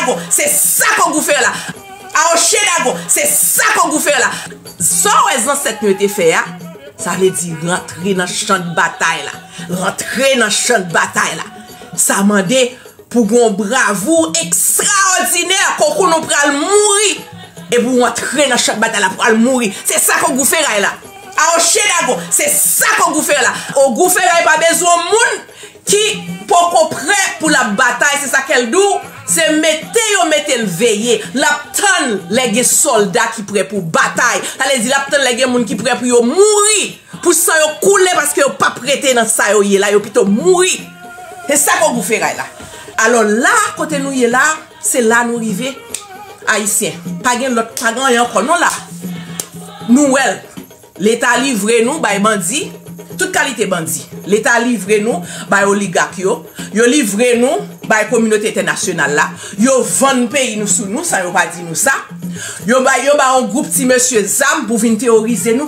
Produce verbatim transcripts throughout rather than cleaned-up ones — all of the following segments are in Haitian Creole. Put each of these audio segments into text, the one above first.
Dago, se sa k Ogou Ferè la. Awoche Dago, se sa k Ogou Ferè la. Sa w wè zansèt nou yo te fè a, sa vle di rantre nan chan batay la. Rantre nan chan batay la. Sa mande pou gon bravou ekstraòdinè, koukou nou pral mouri. E pou w antre nan chan batay la, pral mouri. Se sa k Ogou Ferè la. Awoche Dago, se sa k Ogou Ferè la. Ogou Ferè pa bezwen moun ki poko prè pou l ap batay, se sa kè l di w, se mete yo mete l veye. L ap tann lè gen sòlda ki prè pou batay. Sa vle di l ap tann lè gen moun ki prè pou yo mouri, pou san yo koule, paske yo p ap rete nan sa yo ye la, yo pito mouri. Se sa k Ogou Ferè la. Alò la, kote nou ye la, se la nou rive. Ayisyen, pa gen lòt, pa gen anyen ankò non la. Nou wè l. Leta livre nou bay bandi, tout kalite bandi. Leta livre nou bay oligak yo, yo livre nou bay kominote entènasyonal la, yo vann peyi nou sou nou san yo pa di nou sa. Yo bay, yo bay yon gwoup ti mesye zam pou vin teworize nou.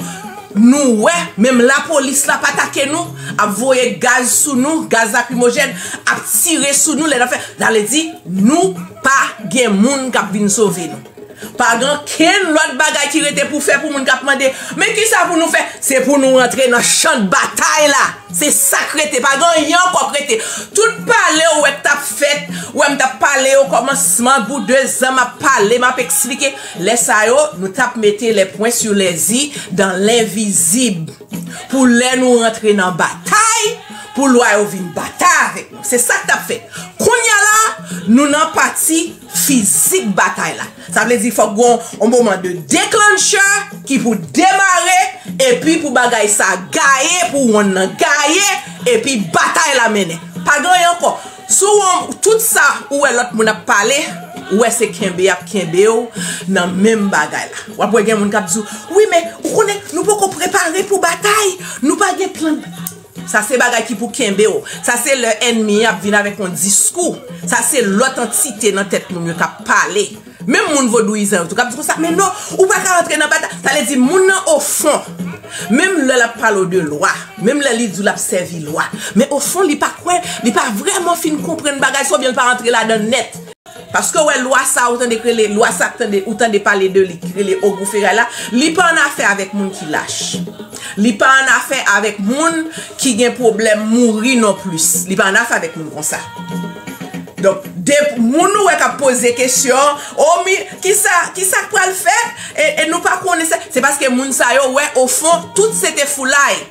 Nou wè, menm lapolis la pa atake nou, ap voye gaz sou nou, gaz lakrimojèn, ap tire sou nou, lè n ap fè, sa vle di, nou pa gen moun k ap vin sove nou. Pa gen kenn lòt bagay ki rete pou fè pou moun k ap mande, men kisa pou nou fè? Se pou nou rantre nan chan batay la. Se sa k rete. Pa gen anyen ankò k rete. Tout pale w wè k t ap fèt, ou wè m t ap pale okòmansman, pou de zan m ap pale, m ap eksplike. Lè sa yo, nou t ap mete les points sur les i dans l'invisible. Pou lè nou rantre nan batay, pou lwa yo vin batay avèk nou. Se sa k t ap fèt. Kounye a la, nou nan pati fizik batay la. Sa vle di fòk gon yon moman de declencher ki pou demare, epi pou bagay sa gaye, pou wonn nan gaye, epi batay la mennen. Pa gen anyen ankò. Si w wè tout sa ou wè lòt moun ap pale, ou wè se kenbe y ap kenbe w nan menm bagay la. W ap wè gen moun k ap di w, wi, men ou konnen nou poko prepare pou batay, nou pa gen plan. Sa se bagay ki pou kenbe w. Sa se lè ènmi an ap vin avèk yon diskou. Sa se lòt antite nan tèt moun yo k ap pale. Menm moun vodouyizan yo tou k ap di konsa, men non, ou pa ka rantre nan batay. Sa vle di moun nan ofon, menm lè l ap pale w de lwa, menm lè li di w l ap sèvi lwa, men ofon li pa kwè, li pa vrèman fin konprann bagay sa oubyen li pa rantre ladan l nèt. Paske w wè lwa sa ou tande k rele, lwa sa k tande, ou tande pale de li, ki rele Ogou Feray la, li pa annafè avèk moun ki lach. Li pa annafè avèk moun ki gen pwoblèm mouri non plis. Li pa annafè avèk moun konsa. Donk, de moun ou wè k ap poze kesyon, o mi, kisa, kisa k pral fèt? E, e nou pa konnen sa. Se paske moun sa yo wè, ofon, tout se te foulay.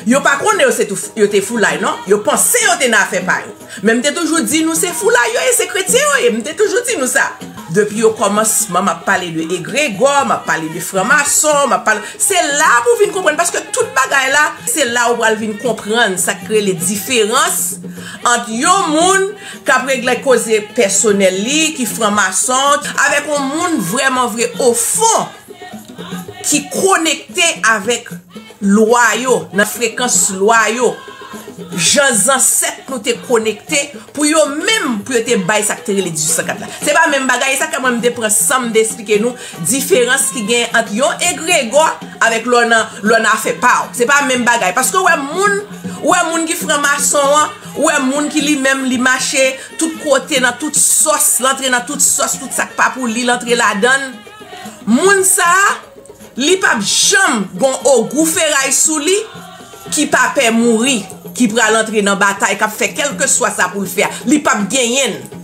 Yo pa konnen yo se tou, yo te foulay, non. Yo panse yo te nan afè pa yo. Men m te toujou di nou se foulay yo ye, se kretyen yo ye. M te toujou di nou sa. Depi okòmansman, m ap pale de egregò, m ap pale de franmason, m ap pale. Se la pou w vin konprann, paske tout bagay la, se la ou pral vin konprann sa k rele diferans ant yon moun k ap regle koze pèsonèl li, ki franmason, avèk yon moun vrèman vre ofon, ki konekte avèk lwa yo, nan frekans lwa yo. Jan zansèt nou te konekte pou yo menm, pou yo te bay sa k te rele dizuit san kat la. Se pa menm bagay, e sa k fè mwen m te pran san m te esplike nou diferans ki gen ant yon egregò avèk lè w nan, lè w nan afè pa w. Se pa menm bagay. Paske w wè moun, w wè moun ki franmason an, w wè moun ki li menm li mache tout kote, nan tout sòs, l antre nan tout sòs, tout sa k pa pou li, l antre ladan l. Moun sa a, li p ap janm gon ogou feray sou li ki pa pè mouri, ki pral antre nan batay, k ap fè kèlkeswa sa pou l fè a. Li p ap genyen l.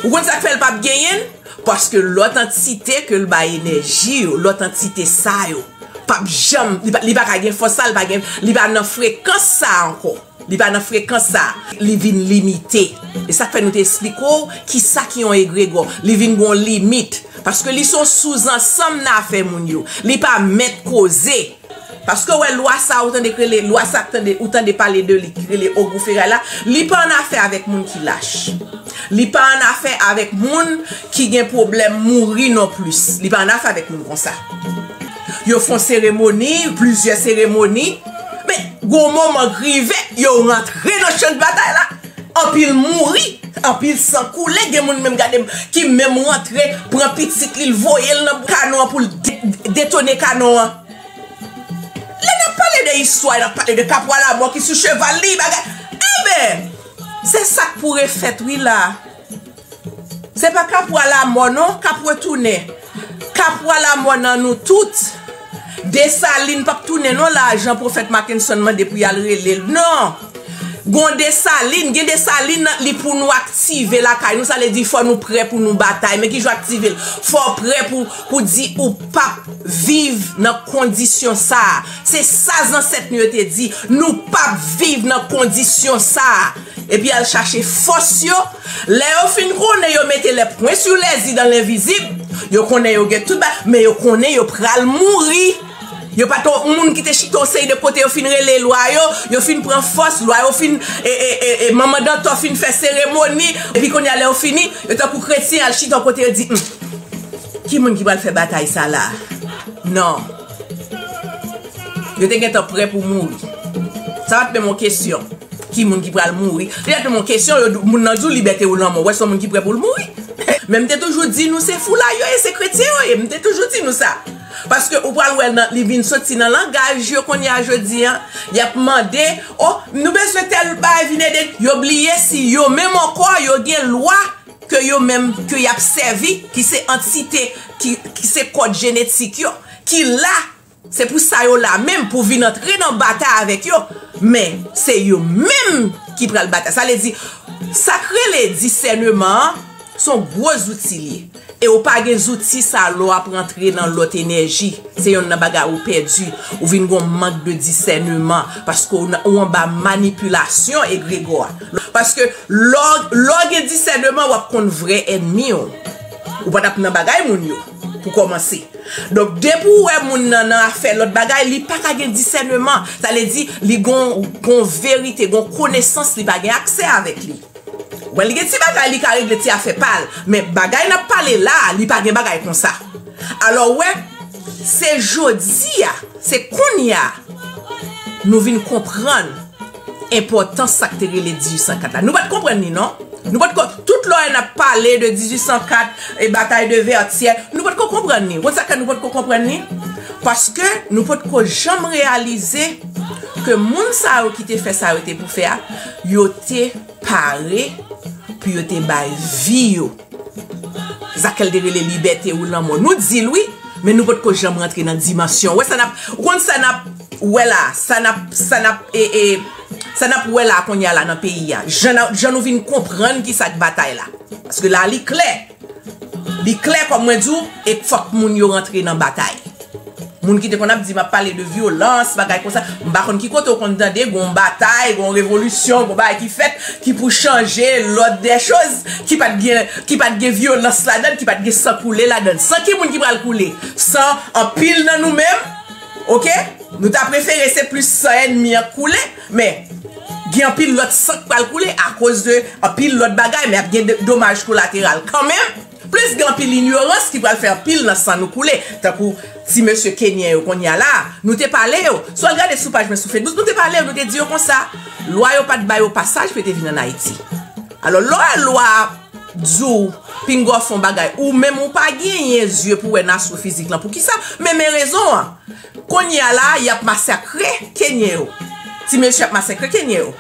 Ou konn sa k fè l p ap genyen l? Paske lòt antite ke l bay enèji yo, lòt antite sa yo, p ap janm, li pa, li pa ka gen fòs sa, li pa gen, li pa nan frekans sa ankò. Li pa nan frekans sa, li vin limite. E sa k fè nou te esplike w kisa ki yon egregò. Li vin gon limit. Paske li se yon souzansanm nan afè moun yo. Li pa mèt koze. Paske w wè lwa sa ou tande k rele, lwa sa k tande, ou tande pale de li, ki rele ogou feray la, li pa annafè avèk moun ki lach. Li pa annafè avèk moun ki gen pwoblèm mouri non plis. Li pa annafè avèk moun konsa. Yo fè yon seremoni, plizyè seremoni. Men, gon moman k rive, yo rantre nan chan batay la. Anpil mouri, anpil san koule. Gen moun menm, gade m, ki menm rantre, pran pitit li, l voye l nan kanon an pou l de-, detone kanon an. Lè n ap pale de istwa, n ap pale de Kapwa Lamò ki sou cheval li, bagay. Enben, se sa k pou refèt, wi, la. Se pa kapwa lamò non k ap retounen. Kapwa lamò nan nou tout. Desalin p ap tounen non la, jan pwofèt Mackenson mande pou y al rele l. Non! Gon Desalin, gen Desalin li pou nou aktive lakay nou, sa vle di fò nou prè pou nou batay. Men ki jan aktive l? Fò w prè pou, pou di ou p ap viv nan kondisyon sa a. Se sa zansèt nou yo te di, nou p ap viv nan kondisyon sa a. Epi al chache fòs yo. Lè yo fin konnen yo mete les points sur les i dans l'invisible, yo konnen yo gen tout ba, men yo konnen yo pral mouri. Yo pa t yon moun ki te chita yon seri de kote, yo fin rele lwa yo, yo fin pran fòs, lwa yo fin, e, e, e, e, manman Dantò fin fè seremoni, epi kounye a lè yo fini, yo tankou kretyen al chita yon kote, yo di, "Hmm, ki moun ki pral fè batay sa la?" Non. Yo te gentan prè pou mouri. Sa pa t menm yon kesyon. Ki moun ki pral mouri? Li pa t menm yon kesyon, yo di, moun nan di w libète ou lanmò. Ou wè se yon moun ki prè pou l mouri. Men m te toujou di nou se foula yo ye, se kretyen yo ye. M te toujou di nou sa. Paske ou pral wè nan, li vin soti nan langaj yo kounye a jodi a. Y ap mande, "O, nou bezwen tèl bagay vin ede." Yo bliye si yo menm ankò, yo gen lwa ke yo menm, ke y ap sèvi, ki se antite, ki, ki se kòd jenetik yo, ki la. Se pou sa yo la menm, pou vin antre nan batay avèk yo. Men, se yo menm ki pral batay. Sa vle di, sa k rele disèneman an, se yon gwo zouti l ye. E ou pa gen zouti sa lè w ap rantre nan lòt enèji. Se yonn nan bagay ou pèdi. Ou vin gen yon mank de disèneman. Paske ou nan, ou anba manipilasyon egregò a. Paske lè w, lè w gen disèneman, w ap konn vrè ènmi w. Ou pa t ap nan bagay moun yo, pou kòmanse. Donk, depi w wè moun nan nan afè lòt bagay, li pa ka gen disèneman. Sa vle di, li gon, gon verite, gon konesans, li pa gen aksè avèk li. Wè, li gen ti bagay, li ka regle ti afè pa l. Men bagay n ap pale la a, li pa gen bagay konsa. Alò, wè, se jodi a, se kounye a, nou vin konprann enpòtans sa k te rele dizuit san kat la. Nou pa t konprann li, non. Nou pa t ko, tout lè n ap pale de dizuit san kat e batay de Vètyè, nou pa t ko konprann li. Ou konn sa k fè nou pa t ko konprann li? Paske nou pa t ko janm reyalize ke moun sa yo ki te fè sa yo te pou fè a, yo te pare pou yo te bay vi yo. Se sa ke l te rele libète ou lanmò. Nou di l wi, men nou potko janm rantre nan dimansyon. Ou wè sa n ap, ou konn sa n ap wè la, sa n ap, sa n ap, e, e, sa n ap wè la kounye a la nan peyi a. Jan, jan nou vin konprann ki sa k batay la. Paske la li klè. Li klè kòm mwen di w, e fòk moun yo rantre nan batay. Moun ki te konn ap di m ap pale de vyolans, bagay konsa, m pa konn ki kote w konn tande gon batay, gon revolisyon, gon bagay ki fèt, ki pou chanje lòd dè choz, ki pa t gen, ki pa t gen vyolans ladan l, ki pa t gen san koule ladan l. San ki moun ki pral koule? San anpil nan nou menm, oke? Nou ta prefere se plis san ènmi an k koule, men gen anpil lòt san k pral koule akoz de anpil lòt bagay, men ap gen de, domaj kolateral kanmenm. Plis gen anpil inyorans ki pral fè anpil nan san nou koule, tankou ti mesye kenyen yo kounye a la, nou te pale yo. Si w al gade sou paj mwen sou Facebook, nou te pale yo, nou te di yo konsa, lwa yo pa t ba yo pasaj pou yo te vin ann Ayiti. Alò, lè w wè lwa a di w pinga w fè yon bagay, ou menm ou pa genyen zye pou wè nasyon fizik lan, poukisa? Men, men rezon an. Kounye a la, y ap masakre kenyen yo. Ti mesye ap masakre kenyen yo.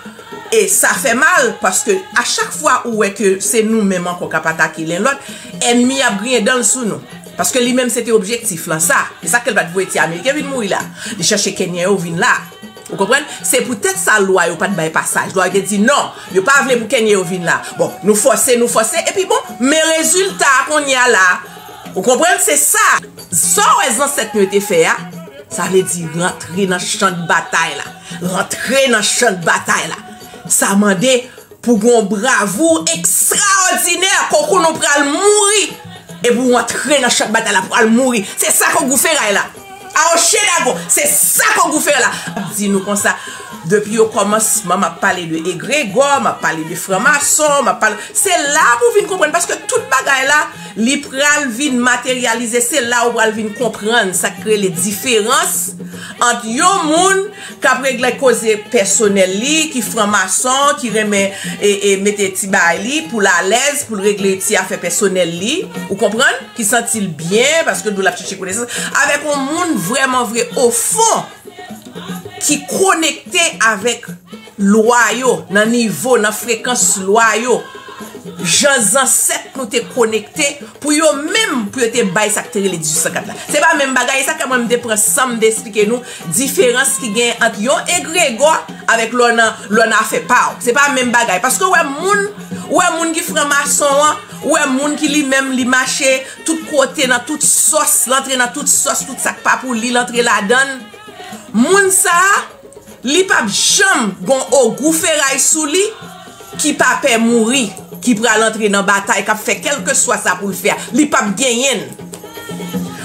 E sa fè mal, paske a chak fwa ou wè ke se nou menm ankò k ap atake len lòt, ènmi ap griyen dan l sou nou. Paske li menm se te objektif lan sa. E sa k fè l pa t voye ti Ameriken vin mouri la. Li chèche kenyen yo vin la. Ou konprann? Se poutèt sa lwa yo pa t bay pasaj. Lwa yo te di non, yo pa vle pou kenyen yo vin la. Bon, nou fòse, nou fòse, epi bon, men rezilta a kounye a la. Ou konprann? Se sa. Sa w wè zansèt nou yo te fè a, sa vle di rantre nan chan batay la. Rantre nan chan batay la. Sa mande pou gon bravou ekstraòdinè, konkou nou pral mouri. E pou w antre nan chan batay la, pral mouri. Se sa konkou feray la. Awo chedago, se sa konkou feray la. M ap di nou konsa, depi okòmansman, m ap pale de egregò, m ap pale de franmason, m ap pale, se la pou w vin konprann, paske tout bagay la, li pral vin materyalize, se la ou pral vin konprann sa k rele diferans ant yon moun k ap regle koze pèsonèl li, ki franmason, ki renmen, e, e, mete ti bagay li pou l alèz, pou l regle ti afè pèsonèl li, ou konprann? Ki santi l byen, paske l di w l ap chèche konesans, avèk yon moun vrèman vre ofon, ki konekte avèk lwa yo, nan nivo, nan frekans lwa yo. jan zansèt nou te konekte pou yo menm, pou yo te bay sa k te rele dizuit san kat la. Se pa menm bagay, e sa k fè mwen m te pran san m te esplike nou diferans ki gen ant yon egregò avèk lè w nan, lè w nan afè pa w. Se pa menm bagay. Paske w wè moun, ou wè moun ki franmason an, ou wè moun ki li menm li mache tout kote nan tout sòs, l antre nan tout sòs, tout sa k pa pou li, l antre ladan l. Moun sa a, li p ap janm gon ogou feray sou li ki pa pè mouri, ki pral antre nan batay, k ap fè kèlkeswa sa pou l fè a. Li p ap genyen l.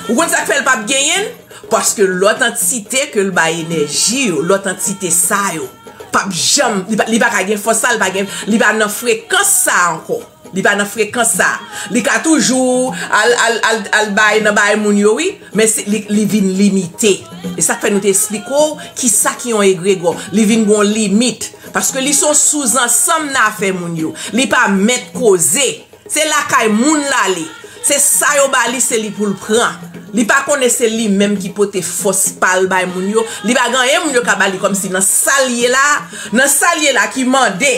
Ou konn sa k fè l p ap genyen l? Paske lòt antite ke l bay enèji yo, lòt antite sa yo, p ap janm, li pa, li pa ka gen fòs sa, li pa gen, li pa nan frekans sa ankò. Li pa nan frekans sa. Li ka toujou al, al, al, al bay nan bay moun yo, wi, men se, li, li vin limite. E sa k fè nou te esplike w kisa ki yon egregò. Li vin gon limit. Paske li se yon souzansanm nan afè moun yo. Li pa mèt koze. Se lakay moun l ale. Se sa yo ba li, se li pou l pran. Li pa konnen se li menm ki pote fòs pa l bay moun yo. Li pa gen anyen moun yo ka ba li kòmsi nan sa l ye la, nan sa l ye la ki mande.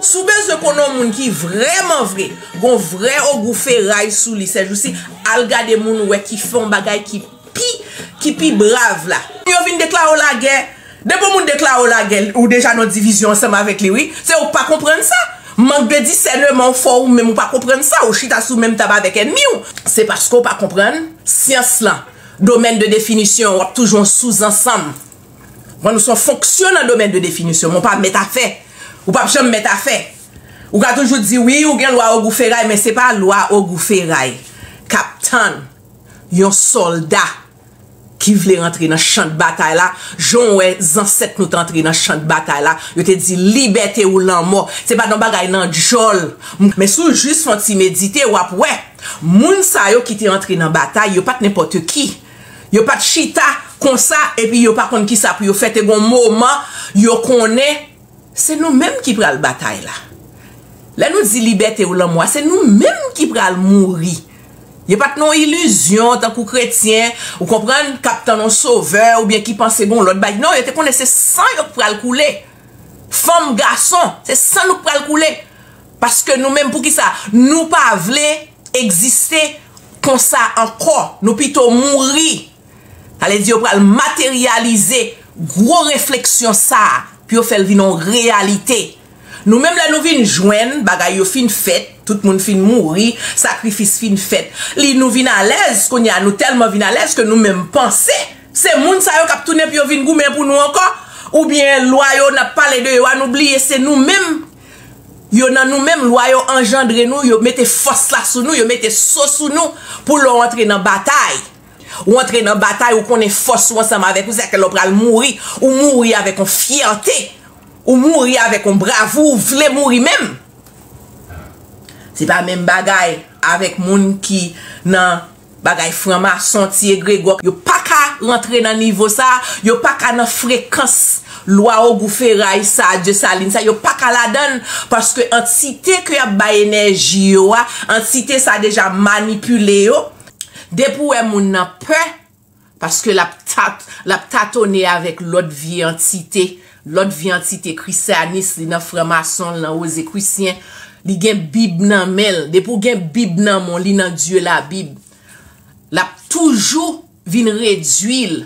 Si w bezwen konnen yon moun ki vrèman vre, gon vrè ogou feray sou li sèjousi, al gade moun ou wè ki fè yon bagay ki pi, ki pi brav la. Yo vin deklare w lagè. Depi yon moun deklare w lagè, ou deja nan divizyon ansanm avèk li, wi. Se ou k pa konprann sa. Mank de disèneman w fè ou menm ou pa konprann sa. Ou chita sou menm tab avèk ènmi w. Se paske w pa konprann syans lan. Domèn de definisyon, w ap toujou yon souzansanm. Bon, nou se yon fonksyon nan domèn de definisyon, men w pa mèt afè. Ou p ap janm mèt afè. Ou ka toujou di, wi, ou gen lwa ogou feray, men se pa lwa ogou feray k ap tann yon sòlda ki vle rantre nan chan batay la, jan w wè zansèt nou t antre nan chan batay la, yo te di, libète ou lanmò. Se pa t yon bagay nan djòl. Men si w jis fè yon ti medite, w ap wè, moun sa yo ki te antre nan batay, yo pa t nenpòt ki. Yo pa t chita konsa, epi yo pa konn kisa pou yo fè. Te gon moman, yo konnen se nou menm ki pral batay la. Lè nou di libète ou lanmò a, se nou menm ki pral mouri. Yo pa t nan yon ilizyon tankou kretyen, ou konprann, k ap tann yon sovè oubyen ki panse gon lòt bagay. Non, yo te konnen se san yo k pral koule. Fanm, gason, se san nou k pral koule. Paske nou menm, poukisa? Nou pa vle egziste konsa ankò. Nou pito mouri. Sa vle di yo pral materyalize gwo refleksyon sa a pou yo fè l vin yon reyalite. Nou menm, lè nou vin jwenn, bagay yo fin fèt, tout moun fin mouri, sakrifis fin fèt. Li, nou vin alèz, kounye a nou tèlman vin alèz ke nou menm panse se moun sa yo k ap tounen pou yo vin goumen pou nou ankò. Oubyen lwa yo n ap pale de yo a, nou bliye se nou menm. Yo nan nou menm, lwa yo anjandre nou, yo mete fòs la sou nou, yo mete so sou nou pou lè w antre nan batay. Ou antre nan batay, ou konnen fòs ou ansanm avèk ou, se sa k fè lè w pral mouri, ou mouri avèk yon fyète, ou mouri avèk yon bravou, ou vle mouri menm. Se pa menm bagay avèk moun ki nan bagay franmason, ti egregò. Yo pa ka rantre nan nivo sa, yo pa ka nan frekans lwa ogou feray sa, Dyesalin sa, yo pa ka ladan l, paske antite ke y ap bay enèji yo a, antite sa deja manipile yo. Depi w wè moun nan pè, paske l ap tat-, l ap tatone avèk lòt vye antite, lòt vye antite krisyanis, li nan franmason, li nan rozekrisyen, li gen Bib nan men l. Depi w gen Bib nan men w, li nan Dye Labib. L ap toujou vin redui l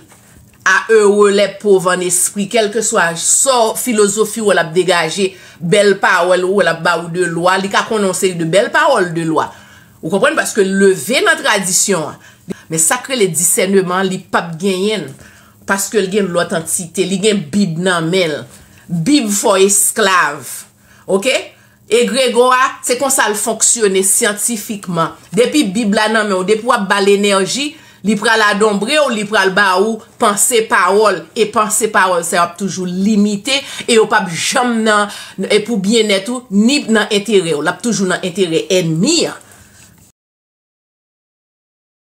à heureux les pauvres en esprit, kèlkeswa sa filozofi w wè l ap degaje, bèl pawòl ou wè l ap ba ou de lwa, li ka konnen yon seri de bèl pawòl de lwa. Ou konprann? Paske l leve nan tradisyon an. Men sa k rele disèneman, li p ap genyen l. Paske l gen lòt antite, li gen Bib nan men l. Bib fè w esklav. Oke? Egregò a, se konsa l fonksyone syantifikman. Depi Bib la nan men w, depi w ap ba l enèji, li pral adonbre w, li pral ba ou panse pawòl. E panse pawòl sa yo ap toujou limite, e yo p ap janm nan, e pou byennèt ou, ni nan enterè w. L ap toujou nan enterè ènmi an.